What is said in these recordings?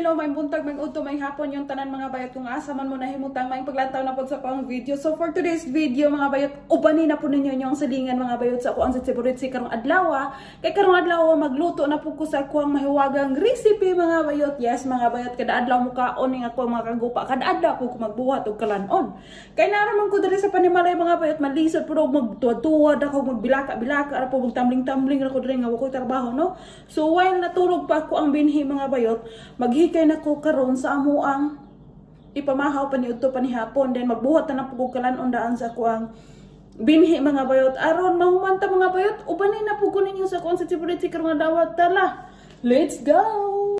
no, maayong buntag, maayong udto, maayong hapon yung tanan, mga bayot, kung asa man mo nahimutang, maayong paglantaw na pod sa akong video. So for today's video, mga bayot, ubanin na po ninyo yung silingan, mga bayot, sa ako ang sitsi karong adlaw. Kay karong adlaw magluto na po ko sa ako ang mahiwagang recipe, mga bayot. Yes, mga bayot, kada adlaw mo kaon ning ako mga kagupa, kada adlaw ko magbuhat og kalanon. Kay naraman ko diri sa panimalay, mga bayot, malisod pero magtuwad-tuwad ako, magbilaka-bilaka ra po, magtambling-tambling ra ko diri nga wa koy trabaho, no. So while natulog pa ako ang binhi, mga bayot, maghikay na ko karon sa amo ang ipamahaw pa ni udto pa ni hapon, then magbuhat na ng pugkalan daan sa ako ang binhi, mga bayot, aron mahumanta, mga bayot. Ubanin na pug ko ninyo sa akong sa chiburitsi karong adlaw. Tala, let's go!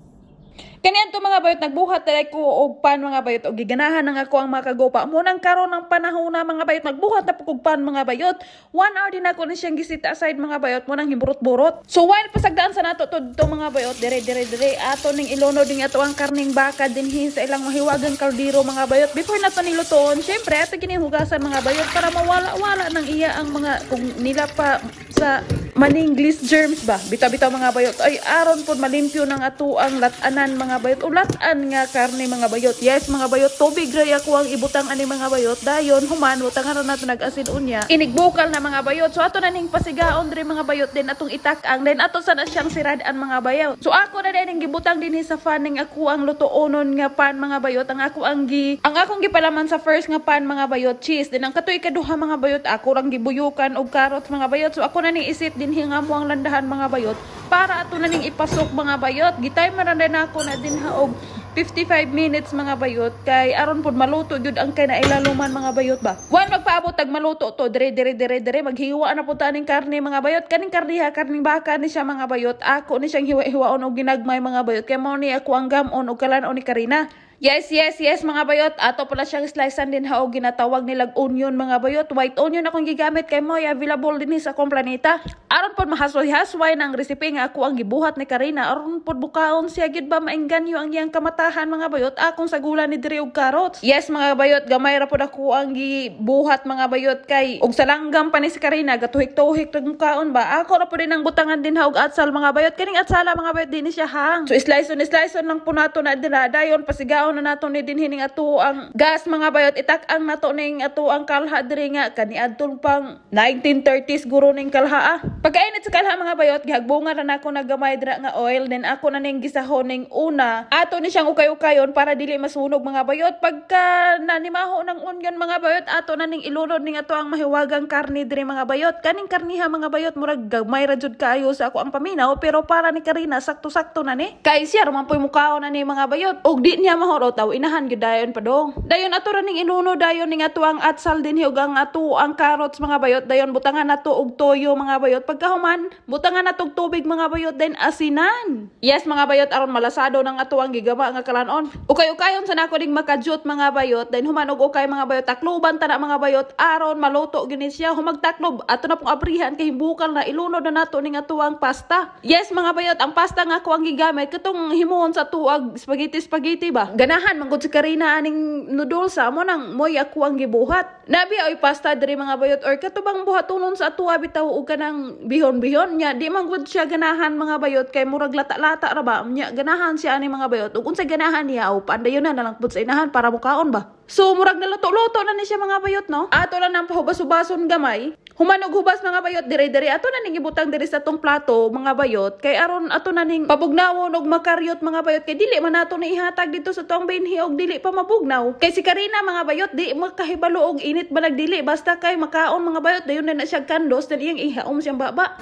Kaniadto, mga bayot, nagbuhat dali ko og pan, mga bayot, og giganahan ang ako ang mga kagupa. Munang karon ang panahon na, mga bayot, nagbuhat na pug pan, mga bayot. 1 hour din ako ni siyang gi-set aside, mga bayot, munang himburot-burot. So while pasagdaan sa nato to to, mga bayot, dire dire dire ato ning ilunod ning ato ang karning baka dinhi sa ilang mahiwagang kaldero, mga bayot. Before nato ni lutoon, syempre ato gini hugasan, mga bayot, para mawala-wala nang iya ang mga kung nila pa sa maninglis germs ba. Bitaw-bitaw, mga bayot, ay aron pod malimpyo ng ato ang latanan, mga bayot, o latan nga karne, mga bayot. Yes, mga bayot, tubig ra ako ang ibutang ani, mga bayot. Dayon human butangan ra nato nag-asin, unya inigbukal na, mga bayot. So ato na ning pasigaon diri, mga bayot, then atong itak-ang, then ato sa na siyang sirad-an, mga bayot. So ako na din gibutang dinhi sa fan ning ako ang lutuonon nga pan, mga bayot. Ang akong gipalaman sa first nga pan, mga bayot, cheese. Then ang katoy kaduha, mga bayot, ako rang gibuyukan og carrots, mga bayot. So ako na ning i-set dinhi nga mo ang landahan, mga bayot, para ato na ning ipasok, mga bayot. Gitay man na ako na din ha og 55 minutes, mga bayot, kay aron pod maluto gyud ang kay nailaluman, mga bayot ba. Wan magpaabot tag maluto to, dire dire dire dire maghiwa na pud ta ning karne, mga bayot. Kaning karne ha, karning baka ni siya, mga bayot. Ako ni siyang hiwa-hiwaon og ginagmay, mga bayot, kay mao ni ako ang gamon og kalanon ni Karina. Yes, mga bayot. Ato pala siyang slicean din ha og ginatawag nilag onion, mga bayot. White onion akong gigamit kay mo available din sa akong planeta. Aron pod mahasway-hasway ng recipe nga ako ang gibuhat ni Karina. Aron pod bukaon siya gid ba, maengganyo ang iyang kamatahan, mga bayot. Akong sagulan ni diri og carrots. Yes, mga bayot, gamay ra pod ako ang gibuhat, mga bayot, kay og salanggam pa ni si Karina, gatuhik-tuhik rag mukaon ba. Ako ra pod din ang butangan din ha og atsal, mga bayot. Kaning atsala, mga bayot, di ni siya hang. So slice on slice on lang po nato na dira, dayon pasigaon na nato ni dinhi ning ato ang gas, mga bayot. Itak-ang nato ning ato ang kalha diri nga kaniadtong pang 1930s guro ning kalha ah. Pagkainit sa kalha, mga bayot, gihagbungan na nako nagamay dira nga oil, then ako na ning gisahon ning una. Ato ni siyang ukay-ukayon para dili masunog, mga bayot. Pagka nanimaho ng onion, mga bayot, ato na ning ilunod ning ato ang mahiwagang karne diri, mga bayot. Kaning karniha, mga bayot, murag gamay ra jud kaayo sa ako ang paminaw, pero para ni Karina sakto-sakto na ni. Kay siya ra man po'y mukaon na ni, mga bayot. Og di niya mahurot aw inahan gyud dayon pa dong. Dayon ato ra ning ilunod dayon ning ato ang atsal dinhi ug ang ato ang carrots, mga bayot. Dayon butangan nato og toyo, mga bayot. Pagkahuman, butangan nato og tubig, mga bayot, then asinan. Yes, mga bayot, aron malasado ng ato ang gigama nga kalanon. Ukay-ukayon sa nako ding makajut, mga bayot. Then human og ukay, mga bayot, takluban ta na, mga bayot, aron maluto gyud ni siya. Humagtaklob ato na pong abrihan kay hibukal na, ilunod na nato ning ato ang pasta. Yes, mga bayot, ang pasta nga ako ang gigamit katong himuon sa tuag spaghetti spaghetti ba. Ganahan man gud si Karina aning noodles mo nang moy ako ang gibuhat. Nabi oy pasta diri, mga bayot, or katubang buhatunon sa atuwa bitaw og kanang bihon-bihon nya di man gud siya ganahan, mga bayot, kay murag lata-lata ra ba nya. Ganahan siya ani, mga bayot, ug unsay ganahan niya aw pandayon na lang pud sa inahan para mukaon ba. So murag naluto-luto na ni siya, mga bayot, no. Ato lang nang pahubas-hubason gamay. Human og hubas, mga bayot, dire-dire ato na ning ibutang diri sa tong plato, mga bayot, kay aron ato na ning pabugnawon og makaryot, mga bayot, kay dili man nato na ihatag dito sa tong binhi og dili pa mabugnaw. Kay si Karina, mga bayot, di makahibalo og init ba nagdili, basta kay makaon, mga bayot, dayon na na siya kandos, then iyang ihaom siyang baba.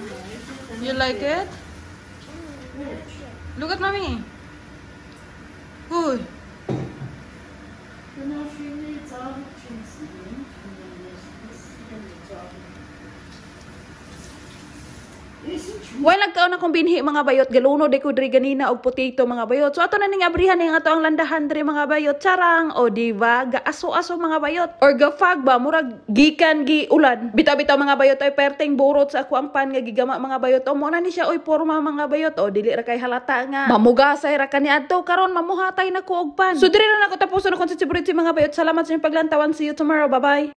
You like it? Look at mommy. Huy. Genau, schöne Zahnschützen. Das While nagkaon akong binhi, mga bayot, galunod ko diri ganina og potato, mga bayot. So ato na ning abrihan ning ato ang landahan diri, mga bayot. Charang o di ba gaaso-aso, mga bayot, or gafag ba, murag gikan gi ulan. Bitaw-bitaw, mga bayot, ay perteng burot sa ako ang pan nga gigama, mga bayot. O mo na ni siya oy porma, mga bayot. O dili ra kay halata nga mamugasay ra kani adto karon mamuhatay na ko og pan. So diri na nako tapuson akong sa mga bayot. Salamat sa inyong paglantawan. See you tomorrow. Bye bye.